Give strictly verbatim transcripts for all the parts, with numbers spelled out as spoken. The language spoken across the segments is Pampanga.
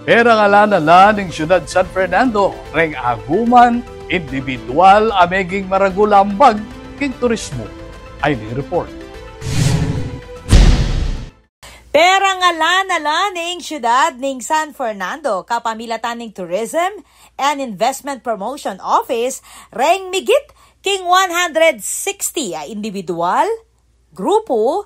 Pera ngala na la ning Syudad San Fernando reng aguman indibidual a meging maragul a ambag king turismo. Ay ni report. Pera ngala na la ning syudad ning San Fernando kapamilatan ning Tourism and Investment Promotion Office reng migit king one hundred sixty a indibidual, grupu,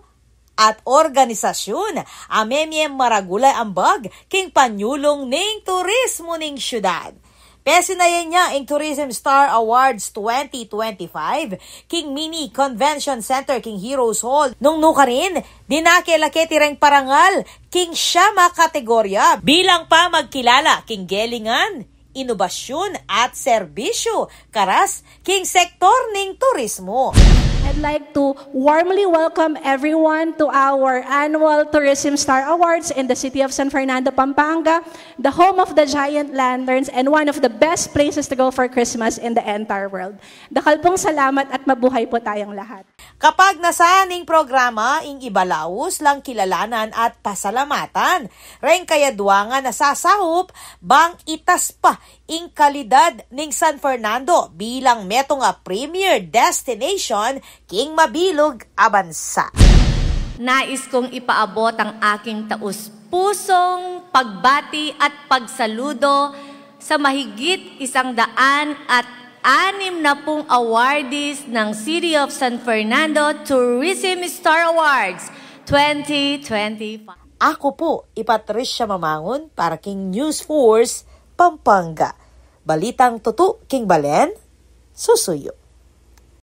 at organisasyun a memie maragul a ambag king panyulung ning turismo ning syudad. Pesinayan ya ing Tourism Star Awards twenty twenty-five king Mini Convention Center king Heroes Hall nung nukarin dinake la keti reng parangal king siyam a kategorya bilang pamagkilala king gelingan, inubasyun at serbisyu karas king sektor ning turismo. I'd like to warmly welcome everyone to our annual Tourism Star Awards in the city of San Fernando, Pampanga, the home of the giant lanterns and one of the best places to go for Christmas in the entire world. Dakal pong salamat at mabuhay po tayong lahat. Kapagnasan ning programa ing ibalaus lang kilalanan at pasalamatan reng kayaduangan a sasahup bang itas pa ing kalidad ning San Fernando bilang metung a premier destination king mabilug a bansa. Nais kong ipaabot ang aking taus-pusong pagbati at pagsaludo sa mahigit isang daan at anim na pung awardees ng City of San Fernando Tourism Star Awards twenty twenty-five. Aku pu i Patricia Mamangun para king News Force Pampanga. Balitang tutu king balen, susuyu.